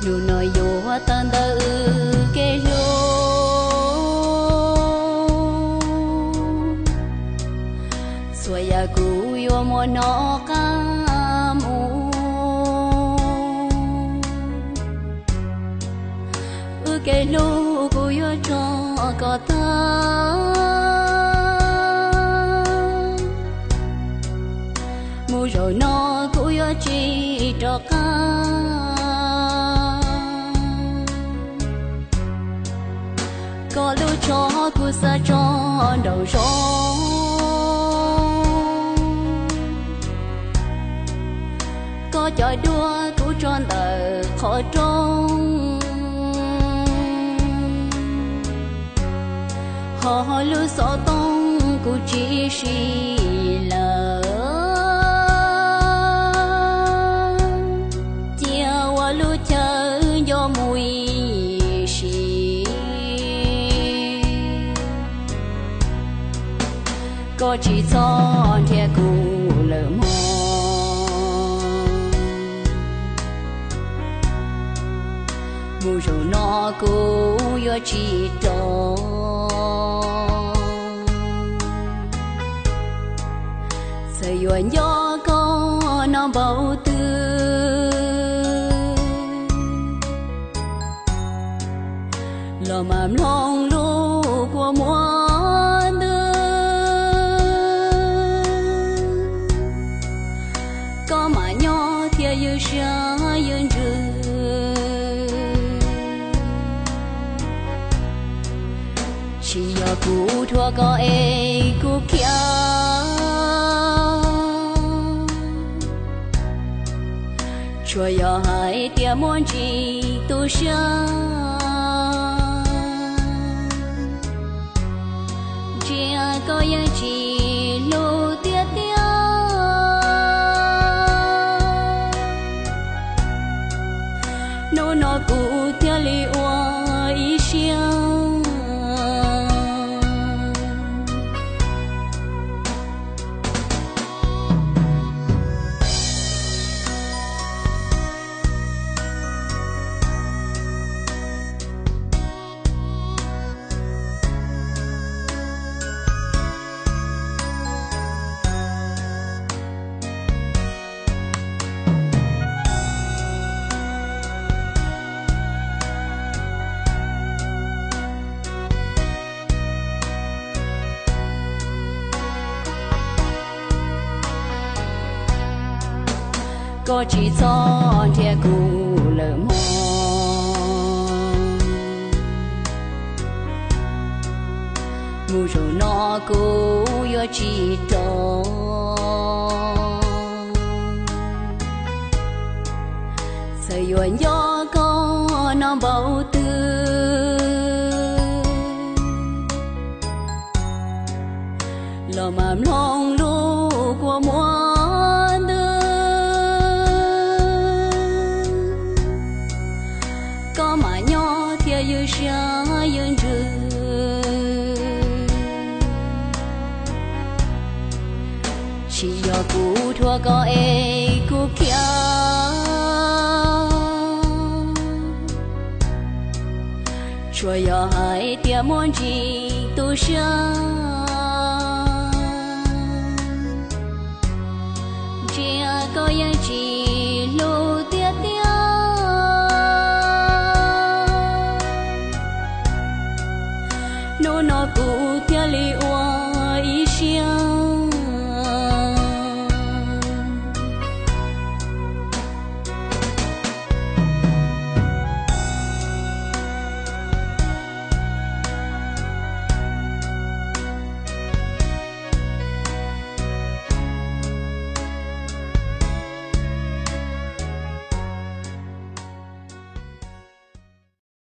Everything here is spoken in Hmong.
Hnub no yuav tawm ntawm wb kev hlub, txhua yam kuv yuav muab hnov qab mus. Wb kev hlub kuv yuav tso kom tag, mus zaum no kuv yuav tsis rov qab. Koj lub tsho kuv xa tso nraum zoov, koj cov duab kuv tso ntawm qhov rooj, ho lub xov tooj kuv tsis siv lawm. Cia ua lub chaw nco mus ib sim, koj tsis txhob nrhiav kuv lawm mog. Mus zaum no kuv yuav tsis rov, txawm yuav nco koj no npaum twg los mam mloog lub kua muag ntws. Koj mam nyob thiab ywj siab ywj ntsws, tsis yog kuv thuam koj es kuv khiav, tsuas yog hais tias muaj ntsis tu siab. Ntsia koj yeej tsis hlub tiag tiag, hnub no kuv thiaj li ua ib siab. Koj tsis txhob nrhiav kuv lawm mog. Mus zaum no kuv yuav tsis rov, txawm yuav nco koj no npaum twg los mam mloog lub kua muag ntws. Koj mam nyob thiab ywj siab ywj ntsws, tsis yog kuv thuam koj es kuv khiav, tsuas yog hais tias muaj ntsis tu siab. Ntsia koj yeej tsis